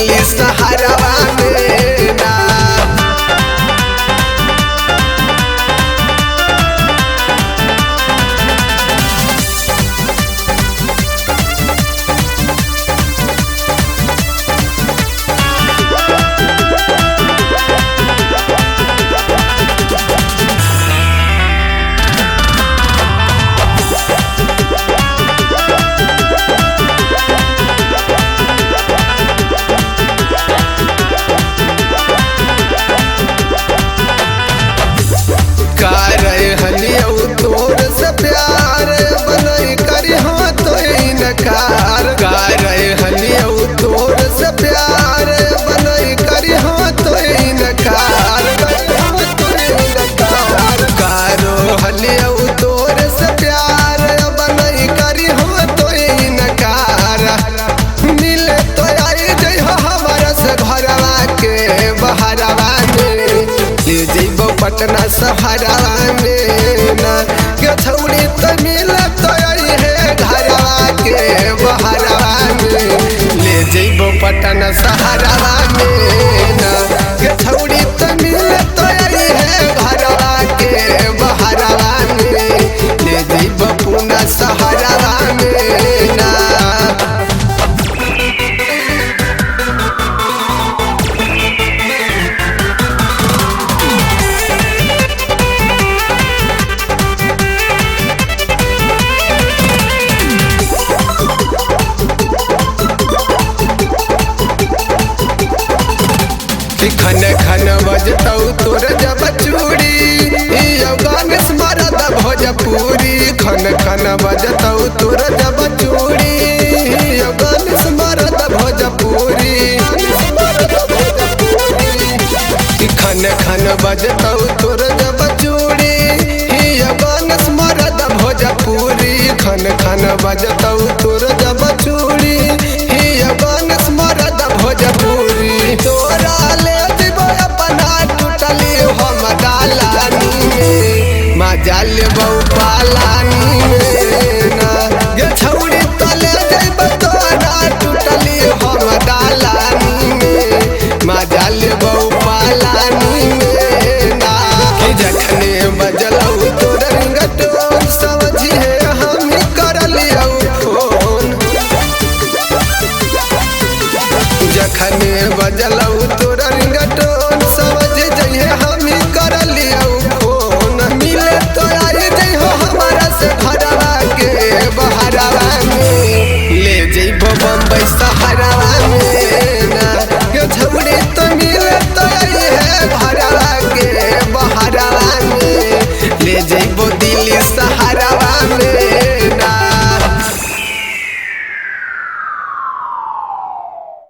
Totally सहारावा में ना। तोर से प्यार बनई करी हो तो इनकार हनियऊ तोर से प्यार बनई करी हो तो इनकार कारो हनियऊ तोर से प्यार बनई करी हो तो इनकार मिले तो आई जई हो हमारा से घरवा के बहरवा में ले जइबो पटना सहारावा में ना के छौड़ी तो मिले तो आई है घरवा के बहरवा में ले जइबो पटना सहारावा में ना के छौड़ी तो मिले तो आई है घरवा के बहरवा में ले जइबो पूना सहारावा में ना। खन खन बजतौ तोर जब चूड़ी गणेश मरद भोजपुरी खन खन बजतौ तोर जब चूड़ी गणेश मरद भोजपुरी खन खन बजतौ तोर जब चूड़ी गणेश मरद भोजपुरी खन खन बजतौ तोर जब चूड़ी गणेश मरद भोजपुरी तोरा ले जइबो अपना टूटली हम दालानी में मजा लेबौ पालानी में ना गे छौड़ी तले जइबो तोरा टूटली हम दालानी में मजा लेबौ पालानी में ना। कि जखने बजलौ तोर रिंगटोन समझिहे हम करलियौ फोन जखने बजलौ तोर रिंगटोन समझ जइहे हम।